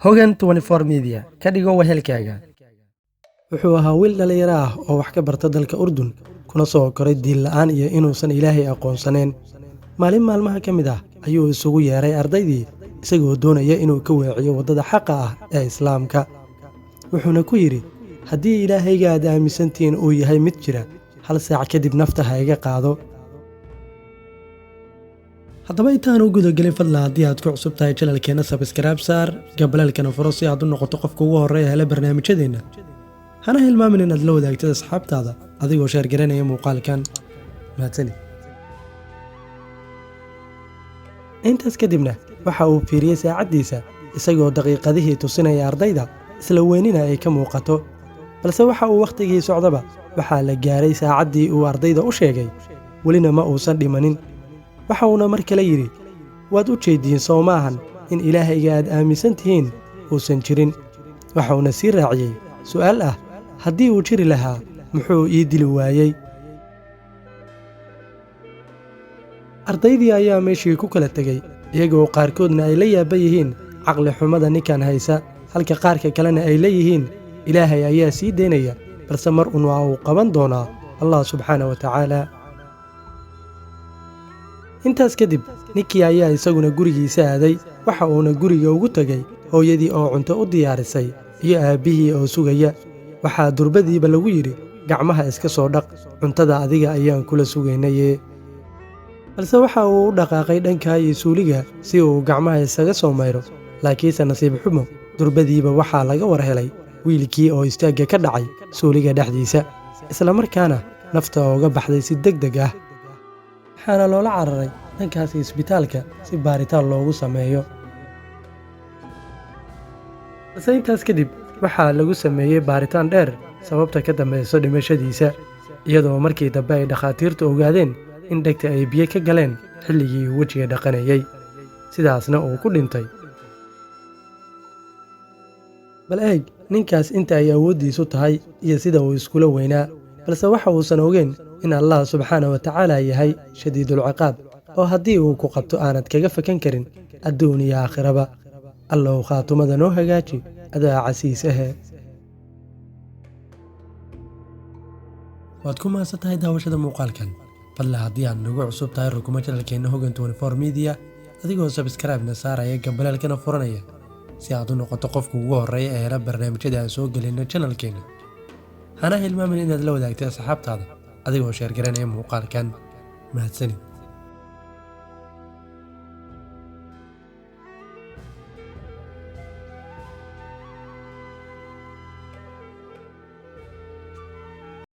Hogan 24 Media ka dhigo wehelkaaga. Wuxuu ahaa wiil dhallinyaro ah oo wax ka barta dalka Urdun, kuna soo koray diin la'aan iyo inuusan Ilaahay aqoonsaneen. Maalin maalmaha ka mid ah ayuu isugu yeeray ardaydii, isagoo doonaya inuu ka weeciyo waddada xaqa ah ee Islaamka. Wuxuuna ku yidhi, haddii Ilaahayga aad aaminsantihiin uu yahay mid jira, hal saac kadib nafta ha iga qaado. Haddaba intaan u gudagelin, fadlan haddii aad ku cusub tahay channelkeena, subscribe saar, gambaleelkana furo si aad u noqoto qofka ugu horreeya hela barnaamijyadeenna. Hana hilmaamin inaad la wadaagtid asxaabtaada adigoo share garanaya muuqaalkan. Mahadsanid. Intaas kadibna waxa uu fiiriyey saacaddiisa, isagoo daqiiqadihii tusinaya ardayda, isla weynina ay ka muuqato. Balse waxa uu wakhtigii socdaba waxaa la gaaray saacaddii uu ardayda u sheegay, welina ma uusan dhimanin. Waxa uuna mar kale yidhi, waad u jeediin soo maahan in Ilaahayga aad aaminsan tihiin uusan jirin? Waxa uuna sii raaciyey su'aal ah, haddii uu jiri lahaa muxuu ii dili waayey? Ardaydii ayaa meeshii ku kala tegey, iyagoo qaarkoodna ay la yaaba yihiin caqli xumada ninkan haysa, halka qaarka kalena ay leeyihiin Ilaahay ayaa sii deynaya, balse mar un waa uu qaban doonaa Allah subxaana wa tacaala. Intaas kadib ninkii ayaa isaguna gurigiisa aaday. Waxa uuna guriga ugu tegey hooyadii oo cunto u diyaarisay iyo aabbihii oo sugaya. Waxaa durbadiiba lagu yidhi, gacmaha iska soo dhaq, cuntada adiga ayaan kula sugaynaye. Balse waxa uu u dhaqaaqay dhanka iyo suuliga si uu gacmaha isaga soo mayro, laakiinse nasiib xumo durbadiiba waxaa laga war helay wiilkii oo istaagga ka dhacay suuliga dhexdiisa, isla markaana nafta ooga baxday si deg deg ah. Waxaana loola cararay dhankaasi isbitaalka si baaritaan loogu sameeyo. Balse intaas kadib waxaa lagu sameeyey baaritaan dheer sababta ka dambayso dhimashadiisa, iyadoo markii dambe ay dhakhaatiirtu ogaadeen in dhegta ay biyo ka galeen xilligii uu wejiga dhaqanayey, sidaasna uu ku dhintay. Bal eeg ninkaas inta ay awooddiisu tahay iyo sida uu iskula weynaa, balse waxa uusan ogeyn in Allah subxaana wa tacaala yahay shadiidul ciqaab, oo haddii uu ku qabto aanad kaga fakan karin adduun iyo aakhiraba. Allow khaatumada noo hagaaji, adaa casiis ahe. Waad ku mahadsan tahay daawashada muuqaalkan. Fadlan haddii aad nagu cusub tahay, rukumo channelkeena Hogan 24 Media adigoo subscribe-na saaraya, gambaleelkana furanaya, si aad u noqoto qofka ugu horreeya ee hela barnaamijyada aan soo gelino channelkeena. Hana hilmaamin inaad la wadaagtay asxaabtaada adigoo share garanaya muuqaalkan. Mahadsanid.